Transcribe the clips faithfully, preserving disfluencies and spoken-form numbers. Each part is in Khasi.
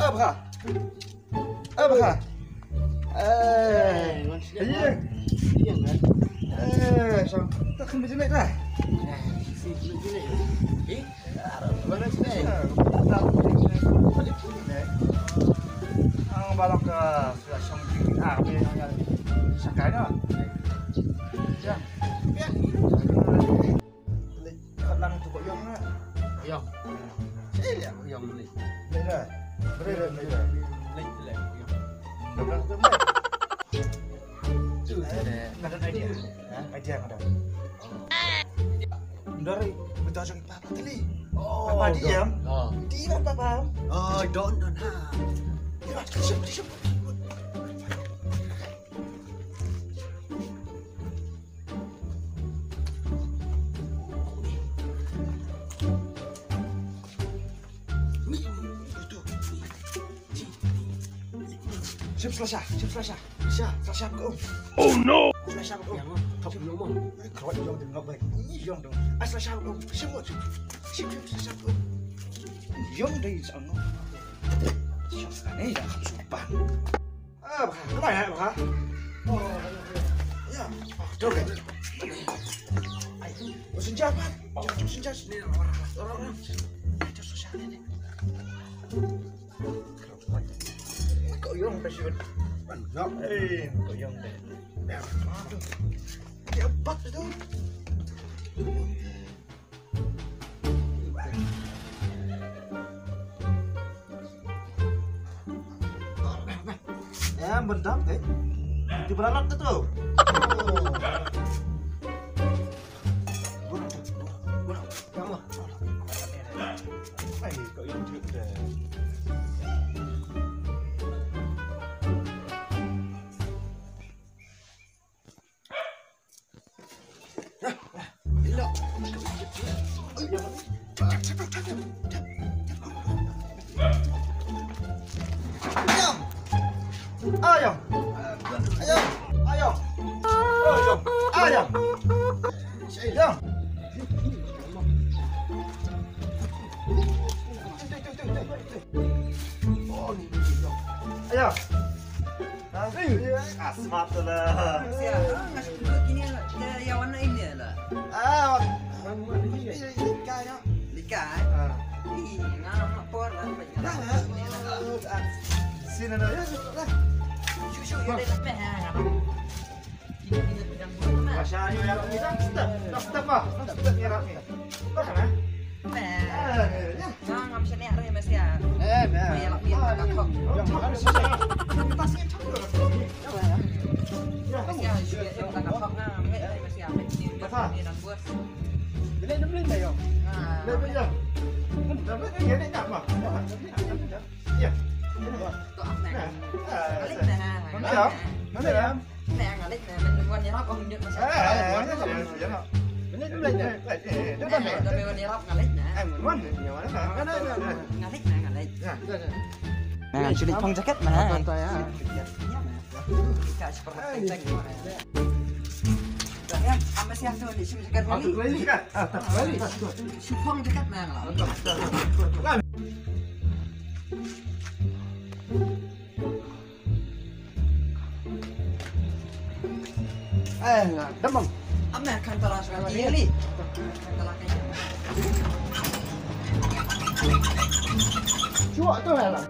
Abha. Abha. Eh, iya. Iya, man. Eh, sang. Tak kena jelek dah. Eh, mana sini? Ang balok ka sila sang. Ah, ni yang sakai dah. Ya. Ya. Leit ka lang tu ko yong na. Yong. Sini ya yong ni. Leit dah. Beri dah, beri dah. Leit, leit, yong. Dah berapa tu, Mai? Tu, eh, ada idea. Ha? Idea ada. Dari betul jong papa tadi. Oh, papa diam. Oh. Di mana papa? Oh, don don ha. Dia siap, siap. Shim slasha, shim slasha. Slasha, slasha ko. Oh no. Slasha ko. Top no mo. Kroy yong dong ngop bai. Yong dong. Ah, slasha ko. Shim mo. Shim, shim, slasha ko. Yong dei sa no. Shim sa ne ya supan. Ah, baka. Kemana ya, baka? Oh, ya. Oke. Senja, Pak. Senja. Ni orang, orang, orang. Itu susah ni. Kau yang pesiun. Pan, no. Eh, kau yang. Ya, apa tu? Em, bendam, eh. Di beralat tu. Guna, guna, guna. Yang mana? Eh, kau yang cerita. Ayong. Ayong. Ayong. Ayong. Ayong. Ayong. Ah, smart tu lah. Siya, ah, nga shu pynlut kine la. Ïa, ïa wan na India la. Ah, wan. Lika, no? Lika, eh? Ah. Ih, nga lam por la. Sini dah, ya, sudah lah. Shu, shu, ïa dei la meh, ha, nga lam. Masha Allah, ya, stop, stop, stop, stop, ya, stop. Stop, ha? Meh. Ah, ya. Nga ngam shaniah re meh sia. Eh, meh. Meh ïalap ïa ka thok. Meh sia shu ïa ka thok nga meh meh sia. Meh sia. Bila, bila, bila, ya. Ah. Bila, bila. Dah, bila, ya, ni tak apa. Ya. Tok meh. Nah, ah, balik meh. Mana ya? Mana ya? Meh nga leit meh, meh wan ïarap ong ñiut masa. Eh, eh, eh, eh, eh, eh. Meh nga leit meh, nga leit meh. Eh, wan ïarap nga leit meh. Eh, wan ïarap nga leit meh. Nga leit meh, nga leit. Ya, ya, ya. Meh nga shu leit phong jaket meh. Apa tu ya? Iya meh. Ka shu pernah phong jaket meh. Ya, am meh sia tu leit phong jaket meh. Ah, tak balik. Shu phong jaket meh nga. Eh, nga dam bang. Ame kan tara suka kiri. Kan tara kiri. Cuak tu lah.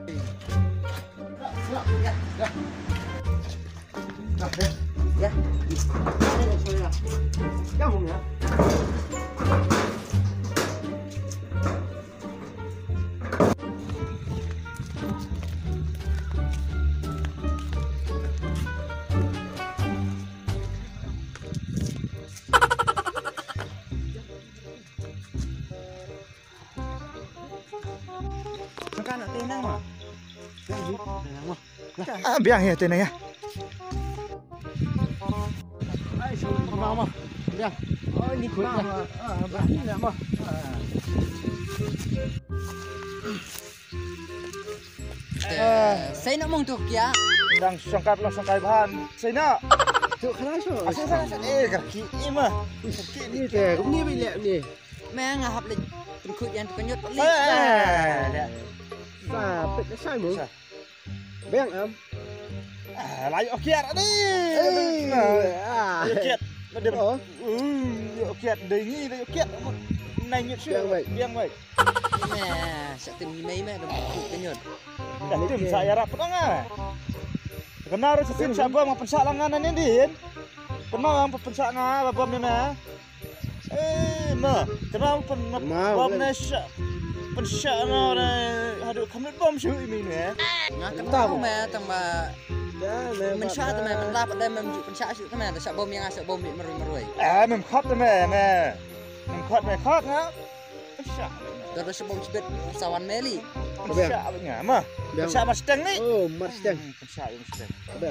Ya, ya. Ya. Ya. Ya, Bang, ya. Saka nak tenang mah. Tenang mah. Ah, biang ya, tenang ya. Ai, sama mama. Biang. Oh, ini kuat lah. Ah, berani lah mah. Eh, sai na mong tu kia. Dang sangkat lah sangkai bahan. Sai na. Tu kena so. Asal sana sana. Eh, kaki ni mah. Kaki ni. Ni teh, ni bila ni. Meh nga hap leit pynkhuid ïa tu ka ñiut. Eh, eh, eh. Sa pit na sai mo. Sa. Bang am. Ah, la ïoh kiad ni. Eh, ah. La ïoh kiad. La dep. Oh. Uh, ïoh kiad dei ngi, la ïoh kiad. Nai nyut shu. Biang wei. Biang wei. Nah, sa tim ni mei mei, dah buku kenyut. Dah tim sa ïarap pedang ah. Kena ruh sa tim sa bom, pynshah langan ni din. Kena bom pynshah nga, bom ni mei. Eh, ma, kena pyn-, bom ne sha. Pynshah na re, haduh kamut bom shu imi ne. Nga kena bom me, tang ba. Pynshah te me, men lap de me, pynshah shu te me, te shah bom ïa nga, shah bom bi marui marui. Eh, mem khot te me, me. Mem khot me, khot nga. Pynshah. Te da shah bom shibit, sawan me li. Pynshah nga, ma. Pynshah mar steng ni. Oh, mar steng. Pynshah ïa msteng. Ba.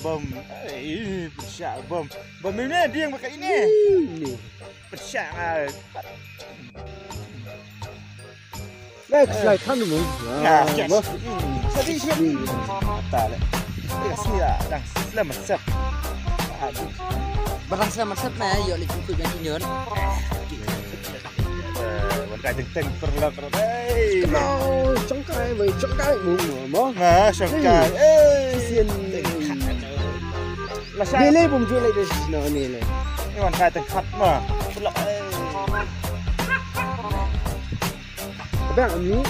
Bom. Eh, pynshah bom. Bom ini dieng baka ini. Ini. Pynshah. Let's try kan mo. Nah, yes. Jadi siap. Mata le. Yes, ya, dah selamat siap. Aduh. Barang selamat siap na, yo li cukup yang kinyun. Eh, wan kai teng teng perlak. Hei. Kena congkai, wei congkai mo mo. Nah, congkai. Eh, sien. Ni le bum ju le des no ni le. Ni wan kai teng khat mo. Perlak. Eh. Bang ni.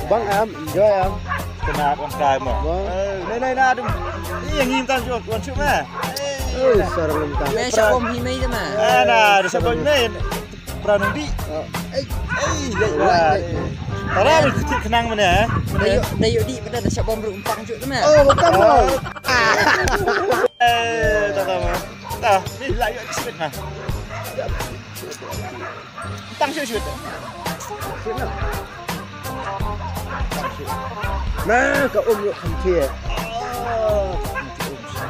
Bang am, enjoy am. Kena wan kai mo. Eh, nai nai na dum. Ni yang ngim tang ju wan suk ma. Eh, sarang tang. Me sa bom hi mei ma. Eh, na, sa bom mei. Pra nang di. Ei, ei, ei. Para ni kecil kenang mana eh? Dayo, dayo di pada dah siap bom rumpang juk tu mah. Oh, bukan bom. Eh, tak tahu. Tah, ni lah yuk sikit nah. Tang sikit sikit. Nah, ka um lok kham thie.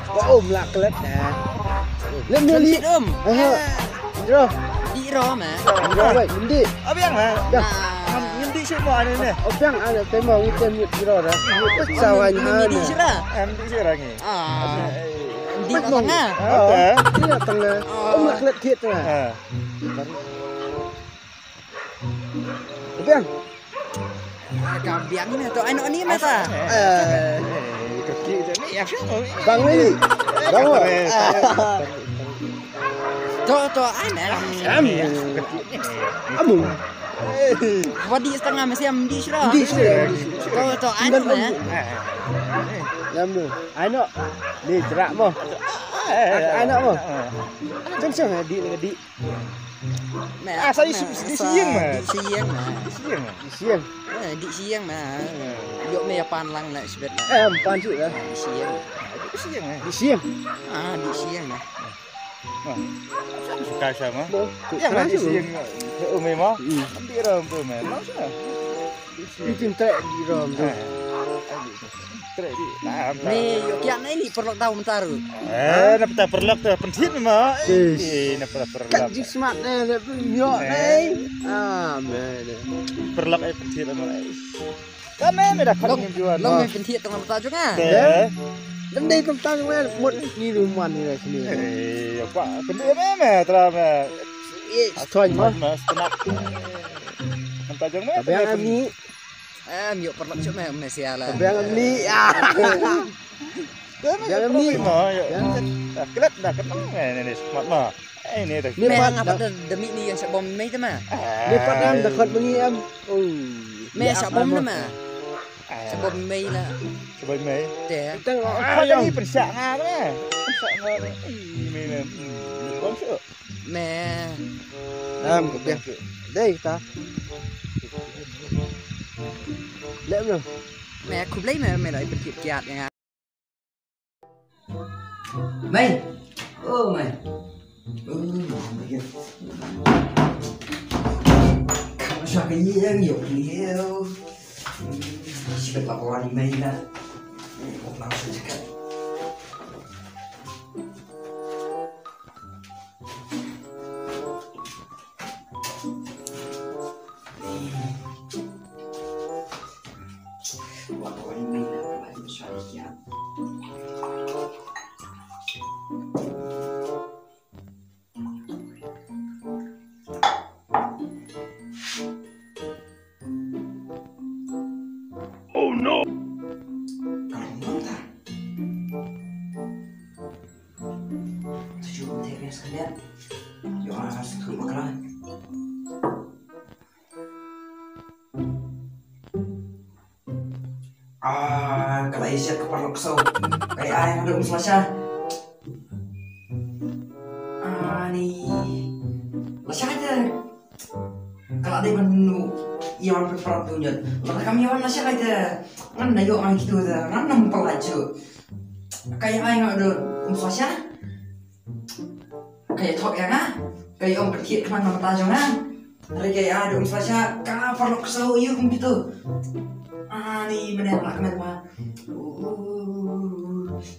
Ka um la klet na. Lem ne li. Um. Aha. Ro. Di ro ma. Ro bai, mindi. Abiang ma. Dah. Mindi shu mo ane ne. Abiang ane tema ngi tem ngi ro dah. Sawan ha. Mindi sira. Mindi sira ngi. Ah. Di tengah. Ah. Di tengah. Um la klet thie tengah. Biang. Ka biang ni to ano ni mata. Eh. Bang ni. Bang. To to ano. Am. Amu. Wadi setengah masih am di sira. Di sira. To to ano eh. Am. Ano. Ni jerak mo. Ano mo. Ceng ceng di di. Ah, sa di sieng ma. Di sieng ma. Di sieng. Di sieng. Eh, di sieng ma. Yok me ya pan lang na sibet. Eh, pan sih lah. Di sieng. Di sieng ma. Di sieng. Ah, di sieng ma. Suka sama. Yang di sieng. Umi ma. Di ram tu ma. Itin trek di rom tu. Trek di. Ni yo kian ni perlok tau mentar. Eh, na peta perlok tu pentit ma. Eh, na peta perlok. Kat jik smat ni, ni yo ni. Ah, man. Perlok eh pentit ma. Kan ni dah kat ni jual. Long pentit tengah mata juga. Eh. Dan dei tentang ni mut ni rumah ni lah sini. Eh, apa? Pentit ni me terang me. Eh, tuan ma. Mas kenap. Nampak jong me. Biang ni. Em, yuk perlok cuk me, me sia la. Biang ni. Ah. Biang ni. Mo, yuk. Kelet dah kenang me ni, ni smat ma. Eh, ni dah. Ni pat ngapa dah demi ni yang siap bom me tu ma. Ni pat am dah kot bengi am. Oh. Me siap bom tu ma. Siap bom me la. Siap bom me. Teh. Tengok. Ah, yang ni pensak nga tu ma. Pensak nga tu. Ih, me ni. Bom suk. Me. Am ko biang. Dei ta. Lem no. Me khublei me, me la ipin kip kiat ya nga. Mei. Oh mei. Oh mei. Sha ka ïeng ïoh ïoh. Sha ka la wan mei na. Ko na sha ka. Ai shet ka paralok ksew. Ka ïa ai nga da um Slasha. Ani. Lasha te. Ka la dei ban ïa wan pynprat tu ñiut. Lada kam ïa wan Lasha te. Ngan da ïoh ngan kitu te. Ngan nam pala chu. Ka ïa ai nga da um Slasha. Ka ïa thok ïa nga. Ka ïa ong ka thied khnang na mata jong nga. Hynrei ka ïa da um Slasha ka paralok ksew ïa kum kitu. Ani mynne la kmen ma.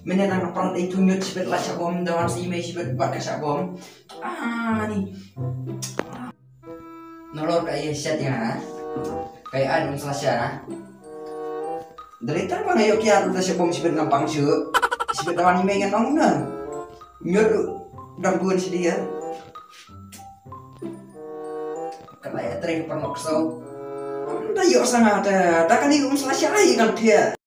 Mynne nang pran dei tu ñiut shibit la sha bom da wan sa i mei shibit bad ka sha bom. Ani. Nalor ka ïa shet ïa nga. Ka ïa da um Slasha. Dari tang ba nga ïoh kiar da sha bom shibit ngam pang shu. Shibit da wan i mei ngan ong na. Ñiut dang bun shi dia. Ka la ïa trei paralok ksew. Da ïoh sa nga ta ta kani um Slasha ai kan thia.